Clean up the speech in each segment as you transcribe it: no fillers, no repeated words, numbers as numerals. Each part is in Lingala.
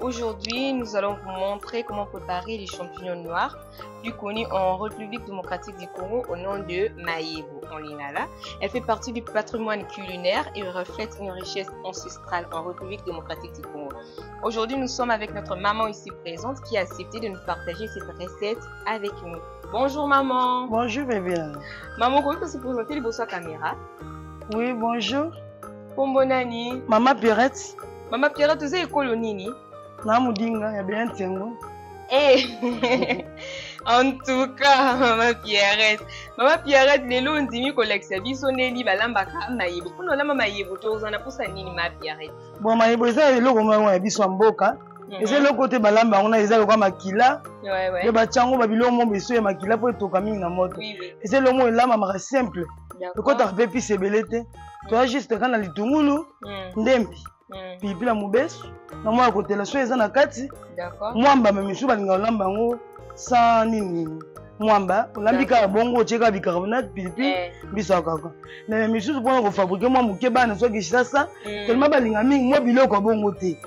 Aujourd'hui, nous allons vous montrer comment préparer les champignons noirs, plus connus en République démocratique du Congo au nom de Mayebo en lingala. Elle fait partie du patrimoine culinaire et reflète une richesse ancestrale en République démocratique du Congo. Aujourd'hui, nous sommes avec notre maman ici présente qui a accepté de nous partager cette recette avec nous. Bonjour maman. Bonjour bébé. Maman, comment se présenter liboso ya caméra? Oui, bonjour. Kombo nani? Maman Pierrette. Maman Pierrette, oza ekolo nini? Na mudinga ya bien tengo. Eh. En tout cas, Mama Pierrette. Mama Pierrette, lelo ondimi kolakisa biso ndeni balambaka mayebo. Mpona olamba mayebo toza na posa nini ma Pierrette? Bon, mayebo eza eloko moko ya biso ya mboka. Eza eloko te balamba yango na eza lokola makila. Nde batya yango babiloko moko biso ya makila mpo etoka mingi na moto. Eza eloko moko elambamaka simple. Ekotaka mpe pise ebele te. Toya juste kaka na litungulu, ndembi, pilipili ya mobesu na mwa ya kotela so eza na kati. Mwamba me misusu balingaka kolamba yango sans nini mwamba olambi kaka bongo otie kaka bicarbonate pilipili biso kaka me misusu mpona kofabrike mwa moke bana soki kisasa tellement balinga mingi mwa biloko ya bongo te.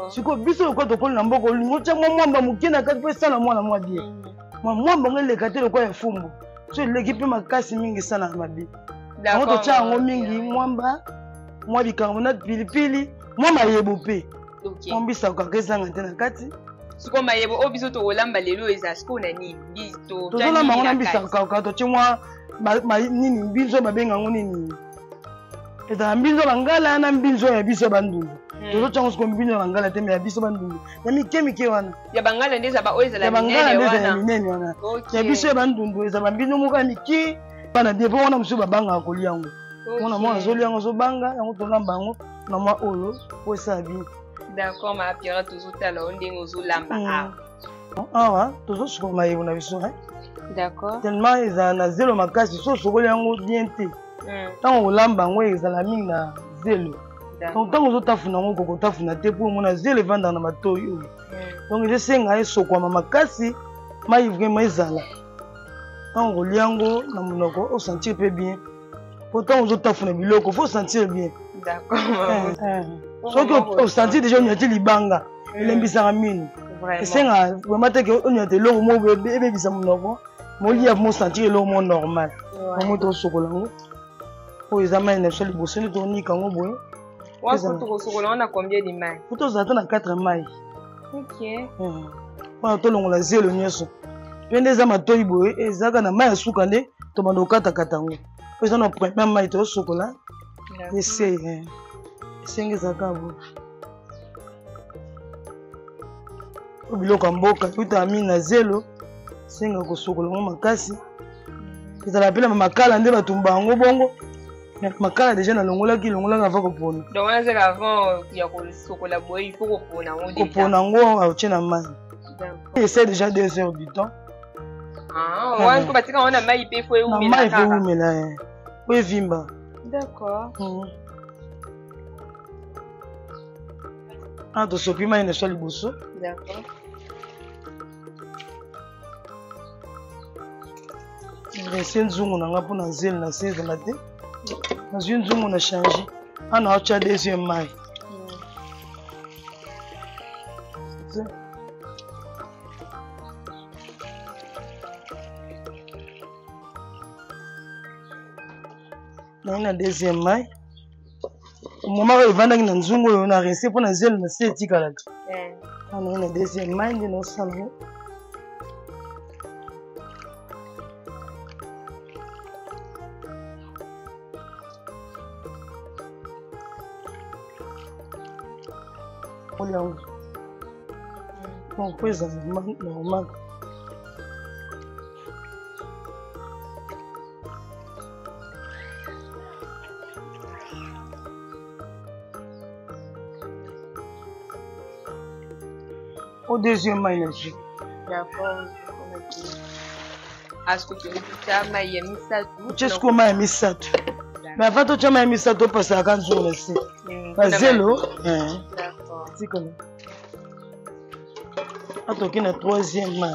Sikoyo biso lokola tokoli na mboka olingi otya mwa mwamba moke na kati mpo esala mwana mwa bien. Mwa mwamba yango eleka te lokola ya fumbu, so eleki mpe makasi mingi esalaka mabe. Yango totya yango mingi mwamba, mwa bicarbonate, pilipili, mwa mayebo mpe mwa mbisa kaka ezanga te na kati. Sikoyo mayebo oyo biso tokolamba lelo eza sikoyo na nini? Tozolamba yango na mbisa kaka, totie mwa nini mbinzo babenga yango nini, ezala mbinzo bangala na mbinzo ya biso ya bandundu. Tozotya yango sikoyo mbinzo ya bangala te, me ya biso bandundu ya mike mike wana. Ya bangala nde eza baoyo ezala ya bangala nde ezala ya minene wana. Ya biso ya bandundu eza bambinzo moko ya mike bana bien, mpo wana mosusu babangaka kolia yango. Mwana mwana azolia yango azobanga yango, tolamba yango na mwa oyo po esala bien. D'accord ma Pierre, tozotala yo ndenge ozolamba awa. Awa tozosukola mayebo na biso. D'accord. Tellement ezala na zelo makasi, so osokoli yango bien te, ntango kolamba yango ezala mingi na zelo. Donc ntango ozotafuna yango okokotafuna te mpo omona zelo evandaka na matoi oyo. Donc ezosenga esokwama makasi, mai vraiment ezala. Ntango kolia yango na monoko osentir mpe bien, po ntango ozotafuna biloko faut sentir bien. Soki osentir déjà onyati libanga elembisaka mino, esengaka vraiment te ke onyata eloko moko ebebisa monoko, molia mosentir eloko moko normal. Yango tosokola yango, oyo eza mai na biso liboso nde tonika yango boye. Tokosokola yango na combien de mai? Po tozala ta na 4 mai mpona tolongola zelo nyonso. Mpe nde eza matoi boye ezalaka na mai ya suka nde tobanda kokatakata yango. Po eza na premier mai tosokola ese esenge ezalaka boye. Po biloko ya mboka eutaka mingi na zelo, esenga kosokola yango makasi. Ezala mpe na makala nde batumba yango bongo. Makala deja nalongolaki longolaki avant kopona. Donc wana ezaka avant ya kosokola boye, il faut kopona yango déjà. Kopona yango otie na mai, essaie déjà 2 heures du temps. Wana siko batika yango na mai mpe fo ewumela. Na mai mpe ewumela po evimba. D'accord. Awa tosopi mai na so liboso. D'accord. Rinse nzungu na nga mpona nzele na se ezala te. Nazwi nzungu na change ana otya deuxième mai. Naye na deuxième mai moma oyo evandaki na nzungu oyo na rinse mpona zelo na se etikalaka. Naye na deuxième mai nde naosala ngo. Yango donc po ezala normal. Au deuxième mai nazwi. D'accord. Mai ya misato. Otie sikoyo mai ya misato, mais avant totya mai ya misato opasaka nzungu na se bazelo tikala. Atoki na troisième mai.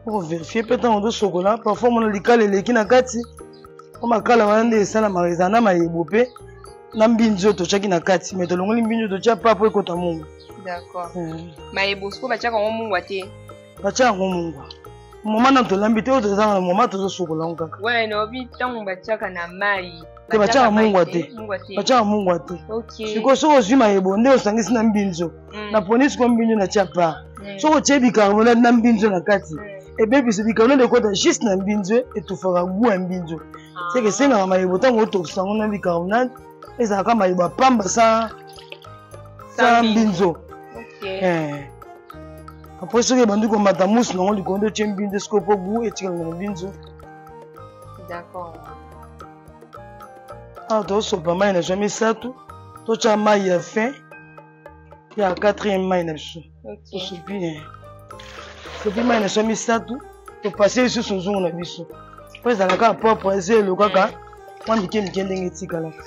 Okoverifie mpe ntango tosokola, parfois omona likala eleki na kati, po makala wana nde esalamaka, ezala na mayebo mpe na mbinzi oyo totyaki na kati, mais tolongoli mbinzi oyo totya pa po ekota mungwa. D'accord. Mayebo sikoyo batiaka yango mungwa te? Batiaka yango mungwa moma na tolambi te, oyo tozanga na moma tozosokola yango kaka. Ouais, naobi ntango batiaka na mai. Te, batiaka mungwa te, batiaka mungwa te. Sikoyo soki ozwi mayebo nde osangisi na mbinzo, naponi sikoyo mbinzo natia part. Soki otie bicarbonate na mbinzo na kati, ebebisa bicarbonate, ekota juste na mbinzo, etufaka goût ya mbinzo. Seke esengaka mayebo ntango otokisa yango na bicarbonate, ezalaka mayebo ya pamba sans mbinzo. Après soki ebandi komata musu nango likolo, nde otie mbinzo sikoyo mpo goût etikala na mbinzo. D'accord. Awa tosopa mai na biso misato, totya mai ya fin ya quatrième mai na biso. Tosopi sopi mai na biso misato, topase lisusu nzungu na biso mpo ezala kaka propre, ezelo kaka mwa mike mike ndenge etikalaka.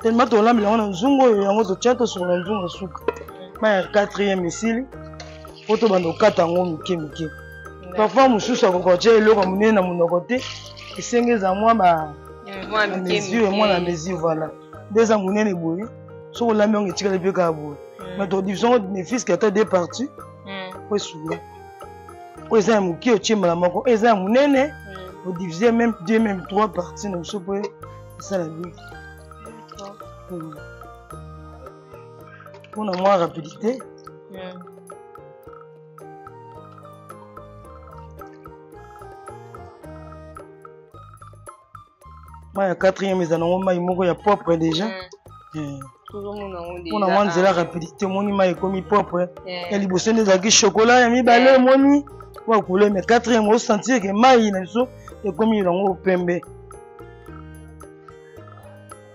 Tellement tolambela yango na nzungu oyo, yango totya, tosokola nzungu ya suka. Mai ya quatrième esili mpo tobanda kokata yango mike mike. Parfois mosusu akoka kotia eloko ya monene na monoko te, esenge eza mwa ba mesure, mwa na mesure. Voilà, nde eza monene boye, soki olambi yango etikali mpe kaka boye, mais todiviser yango ne fût-ce que ata deux parties po esunga. Oyo eza ya moke, otie mbala moko. Oyo eza ya monene, odivise même deux, même trois parties na biso po esala bien mpona mwa rapidité. Mai ya quatrième eza nango mai moko ya propre déjà mpona mwa nzela rapidité. Omoni mai ekomi propre. Ya liboso nde ezalaki chocolat, ya mibale omoni wa couleur, mais quatrième osentir ke mai na biso ekomi yango pembe.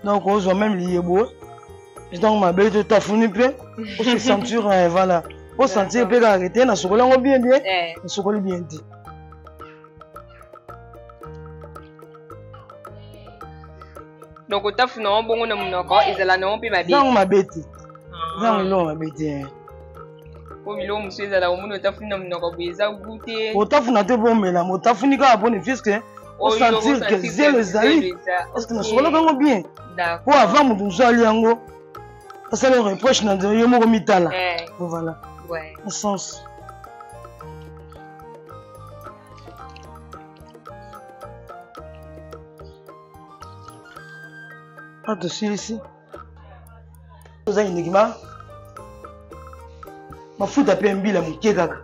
Donc ozwa même liyebo ntango mabe totafuni mpe ose sentir, voilà, osentir mpe kaka te nasokoli yango bien bien, nasokoli bien te. Donc otafuna yango bongo na monoko, ezala nango mpe mabe? Zango mabe te, zango eloko mabe te. Po biloko mosusu ezala, omoni otafuni na monoko boye, eza goût te. Otafuna te mpo omela, otafuni kaka mpo ne fût-ce que osentir ke zelo ezali, parce que nasokolaka yango bien po avant moto mosusu ali yango asala reproche na nzela. Yo moko mitala, voilà sens. A tosilisi, toza uniquement mafuta mpe mbila moke kaka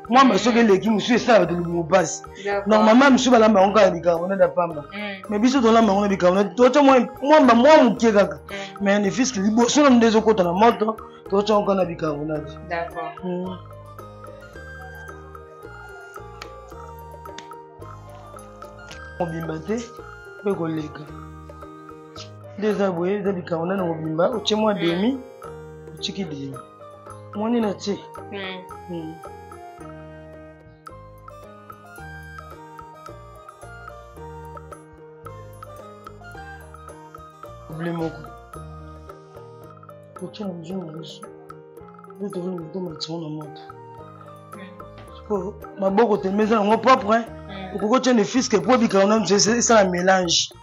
mwamba. Soki eleki mosusu esala bato libumu mpasi. Normalement mosusu balamba yango kaka bicarbonate ya pamba, mais biso tolamba yango na bicarbonate, totya mwamba mwa moke kaka, mais ne fût-ce que liboso na nde ezokota na moto, totya yango kaka na bicarbonate. Mobimba te mpe koleka nde eza boye, eza bicarbonate na mobimba, otie mwa demi, otiki demi, moni na tie. Problème moko totia na nzungu na biso nde tokolinga tomatisa na moto. Sikoyo maboko teme eza yango propre, okoki otia ne fût-ce que po bicarbonate mosusu esala mélange,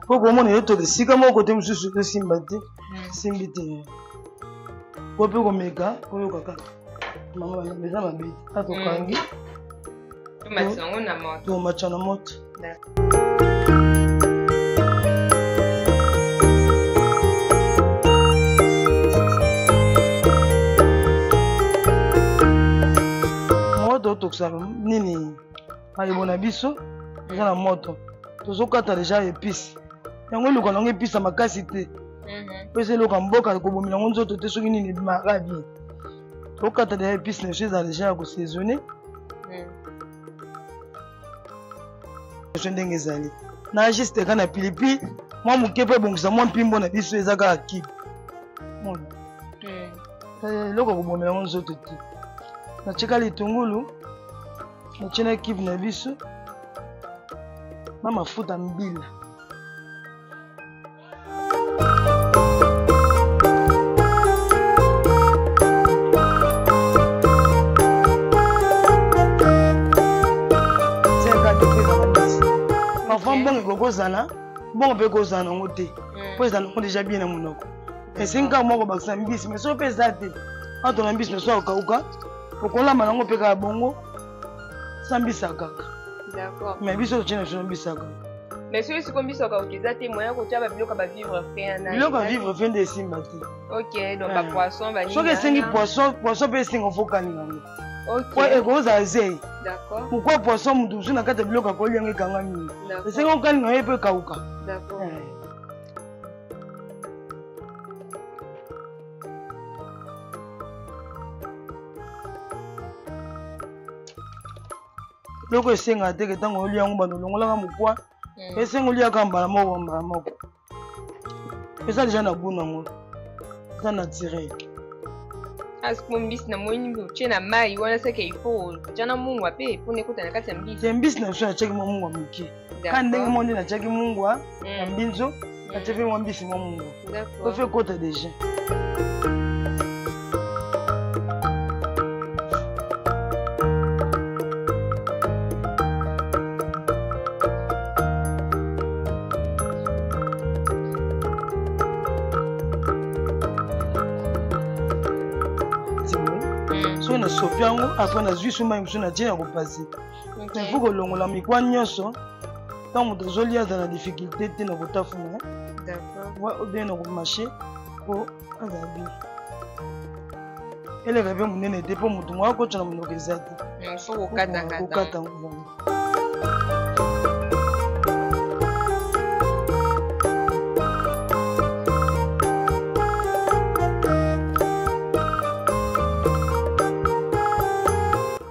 po komona ezotoka esika moko te, mosusu ezosimba te, esimbi te. Po mpe komeka oyoka kaka mama eza mabe te, atokangi. Tomatisa na moto. Moto otokisa nini, mayebo na biso eza na moto, tozokata deja épice. Yango eluka nango épice makasi te, po eza eloko ya mboka, kobomela yango nzoto te. Soki nini ebimaka bien, tokata deja épice na biso, eza deja ya kosaisonner biso ndenge ezali na juste kaka na pilipili mwa moke mpo ebongisa mwa mpimbo na biso. Eza kaka kibe, eloko kobomela yango nzoto te. Natieka litungulu, natie na kibe na biso na mafuta mbila. Ekozala mbongo mpe ekozala nango te, mpo ezala nango déjà bien na monoko. Esengi kaka moko bakisa mbisi, mais soki mpe eza te, atona mbisi na so akauka, okolamba nango mpe kaka bongo sans mbisi kaka. Mais biso totie na biso na mbisi kaka. Mais soki sikoyo mbisi akauka eza te, moyen kotia babiloko ya bavivre fin na biloko ya vivre fin nde esimba te. Ok, donc bapoisson banini. Soki esengi poisson, poisson mpe esenga fo kalinga yango po ekozala zei. Pourquoi poisson? Moto mosusu na kati ya biloko akolia yango ekanga mingi, esengi okalinga ye mpe ekauka. Biloko esengaka teke ntango olia yango, bando olongolaka mokwa, esengi oliaka mbala moko mbala moko. Eza deja na goût nango, eza naturel. Asiko mbisi namoni otie na mai wana, seke il faut otya na mungwa mpe mpona ekota na kati ya mbisi. Te, mbisi na biso natiaki mwa mungwa moke, ka ndenge moko nde natiaki mungwa na mbinzo, natie mpe mwa mbisi mwa mungwa po fe ekota deja. Soki nasopi yango, après nazwi so mai mosusu natie ya kopase. Il faut kolongola mikwa nyonso. Ntango moto azolia, aza na difficulté te na kotafuna ou bien na komarcher, po azala bien. Eleka mpe monene te, mpo moto moko akotya na monoko eza te. Kokata yango.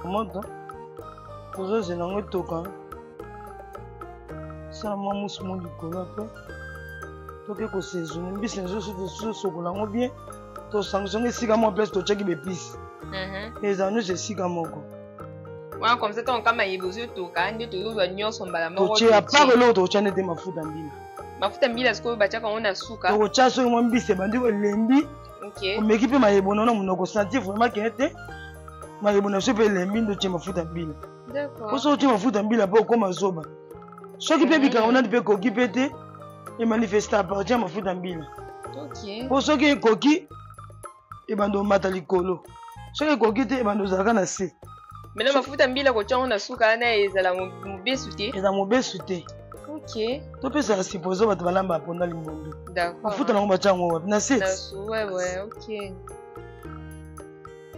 Moto tozozela yango etoka, sala mwa musu mo likolo, mpe toke kosaisonner mbisi na biso. Tosokola yango bien, tosangisongo esika moko, place totiaki baépices, ezala nyonso esika moko. Wana comme ça, ntango kama yebe ozotoka nde tozozwa nyonso mbala moko. Totie à part eloko tokotya nete mafuta mbila. Mafuta mbila sikoyo batiaka yango na suka. Tokotya soki mwa mbisi ebandi elembi, omeki mpe mayebo na monoko, sentir vraiment ke te mayebo na biso mpe elembi, nde otie mafuta mbila. Po soki otie mafuta mbila mpe okóma zoba, soki mpe bicarbonate mpe ekoki mpe te, emanifeste à partir ya mafuta mbila. Po soki ekoki, ebanda omata likolo, soki ekoki te, ebanda ozalaka na se. Maintenant mafuta mbila kotia yango na suka wana, ezala mobesu te? Eza mobesu te. Topesaka supposé bato balamba mponda limbondo, mafuta nango batya yango wapi? Na se.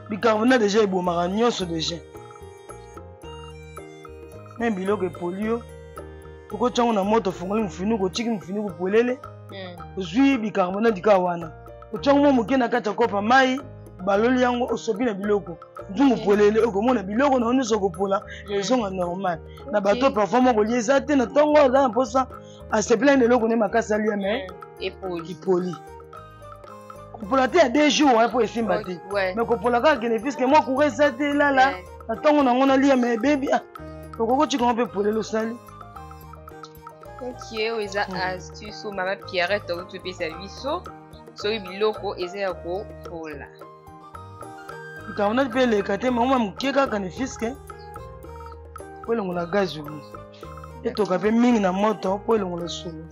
Bicarbonate déjà ebomaka nyonso déjà, même biloko epoli yo, okotya yango na moto, ofungoli mofinuku, otiki mofinuku polele, ozwi bicarbonate kaka wana, otya yango mwa moke na kati ya kopa mai, baloli yango, osopi na biloko, nzungu polele, okomona biloko na yo nyonso kopola, ezonga normal. Na bato parfois moko kolia eza te na ntongo, aza na mposa, asepelaki na eloko nde makasi alia, mais epoli. Kopola te ya 2 jours mpo esimba te, mais kopola kaka kende, puisque mwa courant eza te, elala na ntongo nango nalia, mais ebebi, okoki otika ngo mpe polele, osali. Ok, oyo eza astuce oyo mama Pierrette auti opesa biso, soki biloko eza ya kopola. Bicarbonate mpe eleka te, mama moke kaka, ne fiske po elongola gaz oyo etoka mpe mingi na moto, mpo elongola solo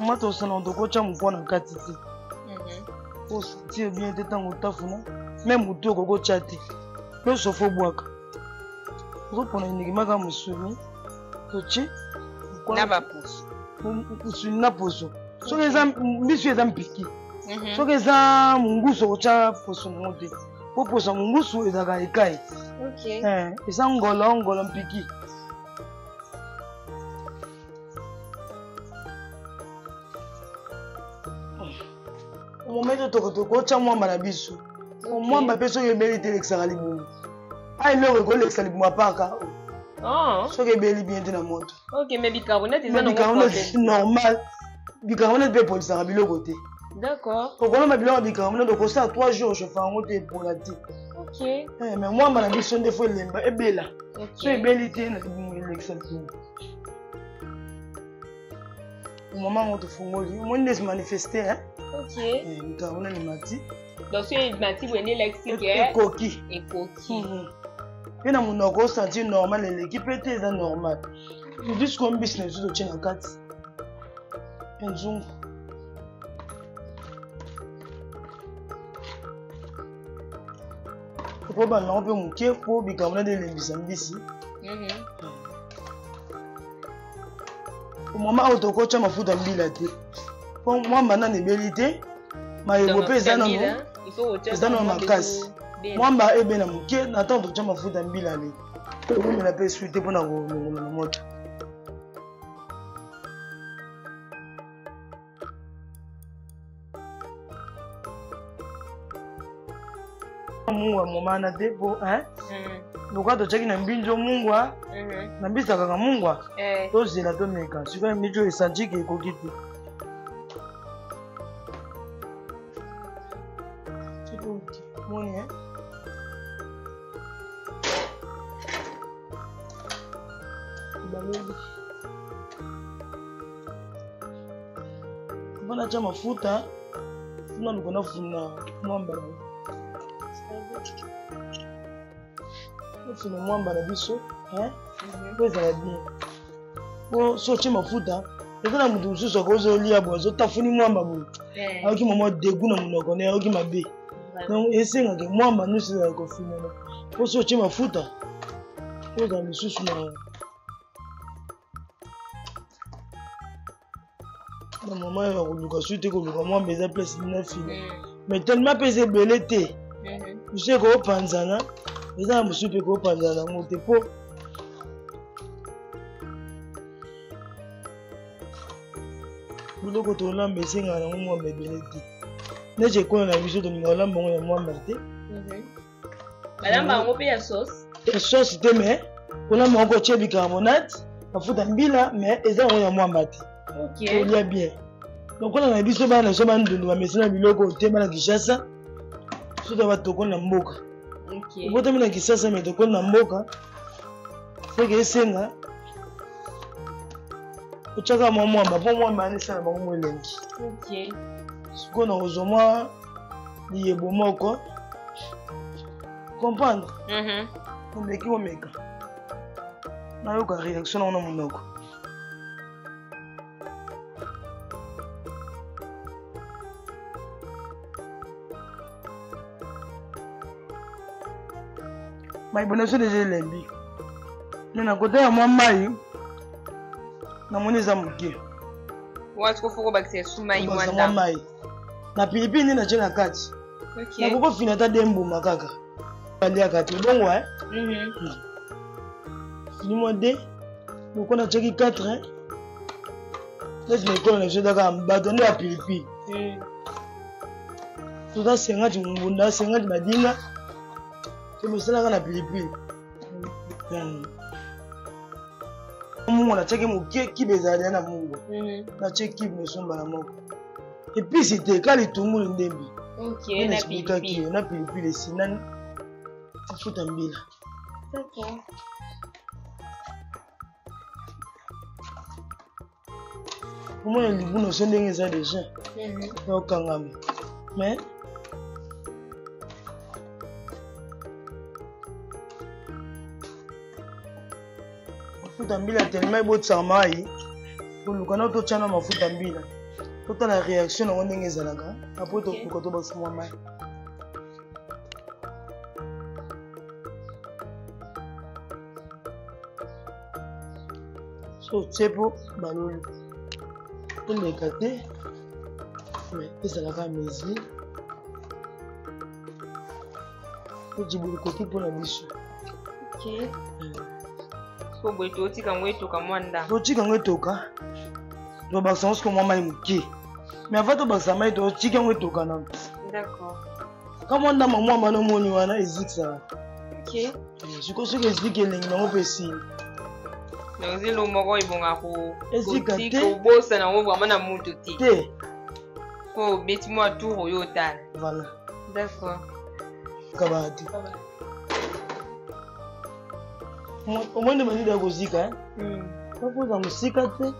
moto. Osala tokotya mokwa na kati te, po sentir bien te ntango otafuna. Mais motu okoki otya te nyonso, fo bwaka, ozopona uniquement kaka mosuni totie. Na baposo. Mosuni na poso. Soki eza mbisi, eza mpiki. Soki eza mongusu, okotya poso nango te, po poso ya mongusu ezalaka ekai. Eza ngolo ngolo mpiki. Momento tokotya mwamba na biso. Mwamba mpe soki ebeli te, elekisaka libumu. A eloko ekolekisa libumu apaka soki ebeli bien te na moto. Mais bicarbonate eza bicarbonate normal, bicarbonate mpe epolisaka biloko te. Okolomba biloko ya bicarbonate, okosala 3 jours, ochauffe yango te, epola te. Mais mwamba na biso nde fo elemba, ebela. So ebeli te na libumu, elekisa libumu. Mama yango tofungoli, omoni nde manifeste bicarbonate emati. Donc so emati boye nde elakisi ke ekoki. Ekoki. Mpe na monoko osentir normal, eleki mpe te, eza normal. Tozwi sikoyo mbisi na biso, totie na kati ya nzungu. Okobanda yango mpe moke mpo bicarbonate elembisa mbisi. Mama, awa tokotya mafuta mbila te mpo mwamba nani ebeli te, mayebo mpe eza nano, eza nano makasi. Mwamba ebela moke na ntango totya mafuta mbila le ekomela mpe esui te mpona kolongola na moto. Mungwa momana te po lokola totyaki na mbinzo mungwa na mbisi akaka mungwa, tozela tomeka sikoyo mbinzo oyo esantike ekoki te. Moni baloli mpo natya mafuta, naluka nafuna mwamba na nafuna mwamba na biso mpo ezala bien. Po so otie mafuta, eza na moto mosusu akozolia boye, azotafuni mwamba boye, ayoki mama dégoût na monoko ne, ayoki mabe. Donc esengaka mwamba nyonso ezala kofinana, po so otie mafuta, ozala lisusu na mama ya koluka su te, koluka mwamba eza place na fina. Mais tellement mpe eza ebele te, mosusu ekopanzana, eza na mosusu mpe ekopanzana yango te, mpo biloko tolamba esengaka nango mwamba ebele te. Neti ekolo na biso, tolinga kolamba yango ya mwamba te. Balamba yango mpe ya sauce? Ya sauce te, mais kolamba yango kotie bicarbonate, mafuta mbila, mais eza yango ya mwamba te. Kolia bien lokola na biso bana biso bandundu bamesana biloko te. Bana Kinshasa soki batokoli na mboka, obotami na Kinshasa mais tokoli na mboka, soki esenga otyaka mwa mwamba mpo mwamba wana esala bango mwa elengi. Sikoyo na kozwa mwa liyebo moko, comprendre, omeki, omeka, nayoka réaction nango na monoko. Mayebo na biso deja elembi, me na kota ya mwa mai namoni eza moke. Mwa mai na pilipili nde natie na kati. Nakokofina ata de mbuma kaka, baliaka te bongo. Fini mwa de loko natiaki 4 neti na ekolo na biso ezaka bato nde ya pilipili. Toza 50 ngunda, 50 madinga, tomesalaka na pilipili. Mungu natiaki moke, kibe ezala na mungu, natie kibe mosumbala moko, episi te, ka litungulu ndembi naexplikaki yo na pilipili esinani, mafuta mbila. Omona libuno so ndenge eza deja okangama, mais mafuta mbila tellement ebotisaka mai. Koluka na totya na mafuta mbila, totala réaction nango ndenge ezalaka. Apres tokoluka tobakisa mwa mai. So otie mpo baloli, toleka te, mais ezalaka mesure tojiboli koki mpona biso. So boye totika yango etoka mwa ndambo. Totika yango etoka, tobakisa yango siko mwa mai moke, mais avant tobakisa mai, totika yango etoka nano. Ka mwa ndambo mwa mana omoni wana ezikisaka. Sikoyo soki eziki, elengi nango mpe esili. Donc eza eloko moko ebonga Ezika te. kobosana yango vraiment na moto te. Te. Po obeti mwa tour oyo otala. Voilà. Kabaka te, omoni nde bandida ya kozika okoza mosika te,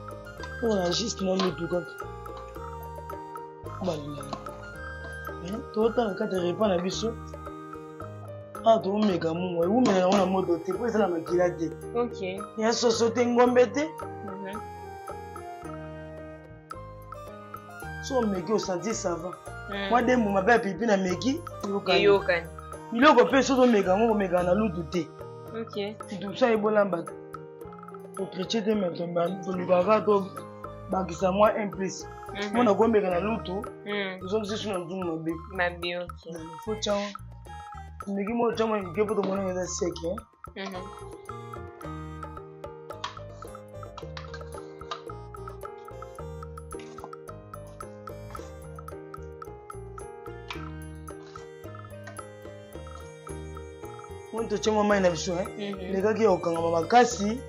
ozala juste na mitu kaka balingana. Totala kati ya repas na biso. Awa toomeka mungwa ewumela yango na moto te mpo ezala makila te. Ya soso te, ngombe te. So omeki osanti sava mwa de mbuma mpe ya pipi na meki eyokani. Biloko mpe soki omeka yango, komekaka na lutu te. Tutusa ebolamba totriche te, me tolukaka tobakisa mwa un plus mpona komeka na lutu, ozongisi su na nzungu mabe. Mabe, ok. Fo tyango omeki moko, tyango moke mpo tomonaka eza seke. Moni totie mwa mai na biso elekaki ya kokangama makasi,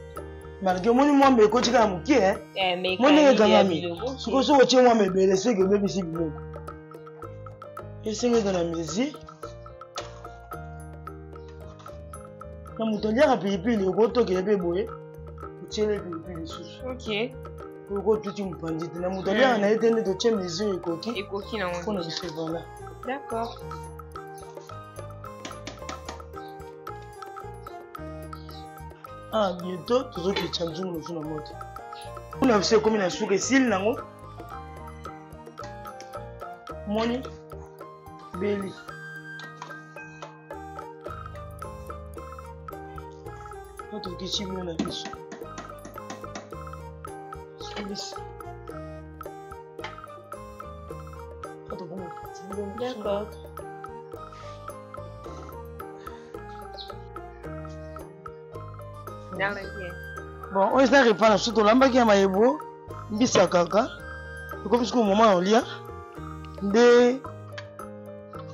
malgré omoni mwambe ekoti kaka moke. Mo ndenge ekangami sikoyo, soki otie mwambe ebele, soki ebebisi biloko, esengi eza na mesure. Na moto aliaka pilipili, okotokela mpe boye, otiele pilipili lisusu. Okotuti mopanzi te na moto aliaka na ye te, nde totie mesure ekoki. Ekoki nango. Mpona biso, voilà. D'accord. Ah, bientôt tozokitya nzungu mosu na moto. Mpona biso ekomi na suka, esili nango. Moni beli tokiti bino na biso silisi. D'accord. Bon, oyo eza repas na biso tolambaki ya mayebo, mbisa kaka. Ekomi sikoyo moma ya olia, nde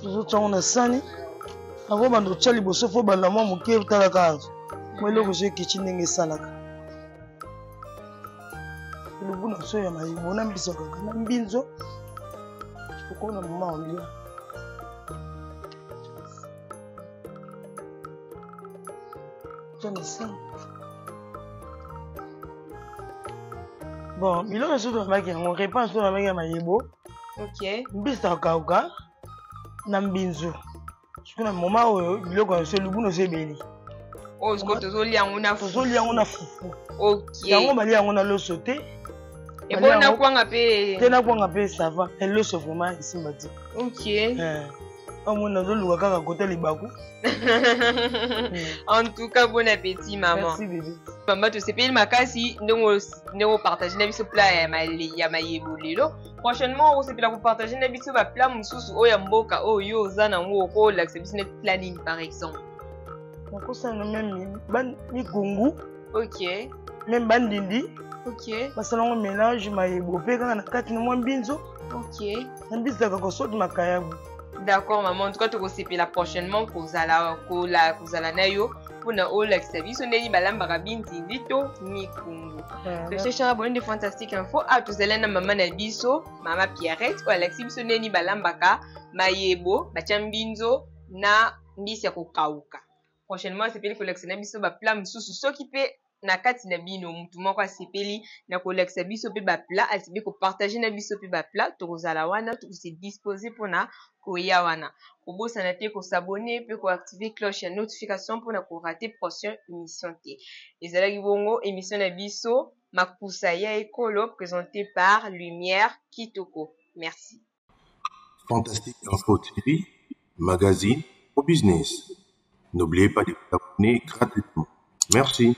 tozotyango na sani. Yango banda otya liboso, fo banda mwa moke. Tala kaka mwa eloko so ekiti ndenge esalaka. Elubu na biso ya mayebo na mbisa kaka na mbinzo, okomi na moma ya olia. Tya na sani. Bon, biloko nyonso tolambaki yango, repas nyonso tolambaki ya mayebo, mbisa kakauka na mbinzu. Sikoyo na moma oyo biloko nyonso, elubu nyonso ebeli. Oyo sikoyo tozolia yango na Tozolia yango na fufu. Yango balia yango na loso te. Ebona na kwanga mpe? Te, na kwanga mpe ça va, mais loso vraiment esimba te. Omoni, nazoluka kaka kota libaku. En tout cas, bon appétit, maman. Merci, bébé. Mama, tosepeli makasi ndenge opartage na biso plat ya mayebo lelo. Prochainement okosepela kopartage na biso baplat mosusu oyo ya mboka oyo yo oza nango. Okolakisa biso neti plat nini, par exemple? Nakosala même mikungu. Même bandindi. Basala yango mélange, mayebo mpe kaka na kati na mwa mbinzo. Na mbisaka kosoti makayabu. D'accord, maman. En tout cas, tokosepela prochainement kozala kola kozala na yo mpona olakisa biso ndenge balambaka bindindi to mikungu. Très chers abonnés de Fantastique Info, awa tozali na mama na biso, mama Pierrette, oyo alakisi biso ndenge balambaka mayebo batya mbinzo na mbisi ya kokauka. Prochainement asepeli kolakisa na biso baplat mosusu. Soki mpe na kati na bino mutu moko asepeli na kolakisa biso mpe baplat, asepeli kopartage na biso mpe baplat, tokozala wana, tokose dispose mpona koya wana. Kobosana te kos'abonner mpe koactive cloche ya notification mpona korater prochaine émission te. Ezalaki bongo émission na biso Makusa ya Ekolo, présenté par Lumière Kitoko. Merci. Fantastique Info TV, magazine au business. N'oubliez pas de vous abonner gratuitement. Merci.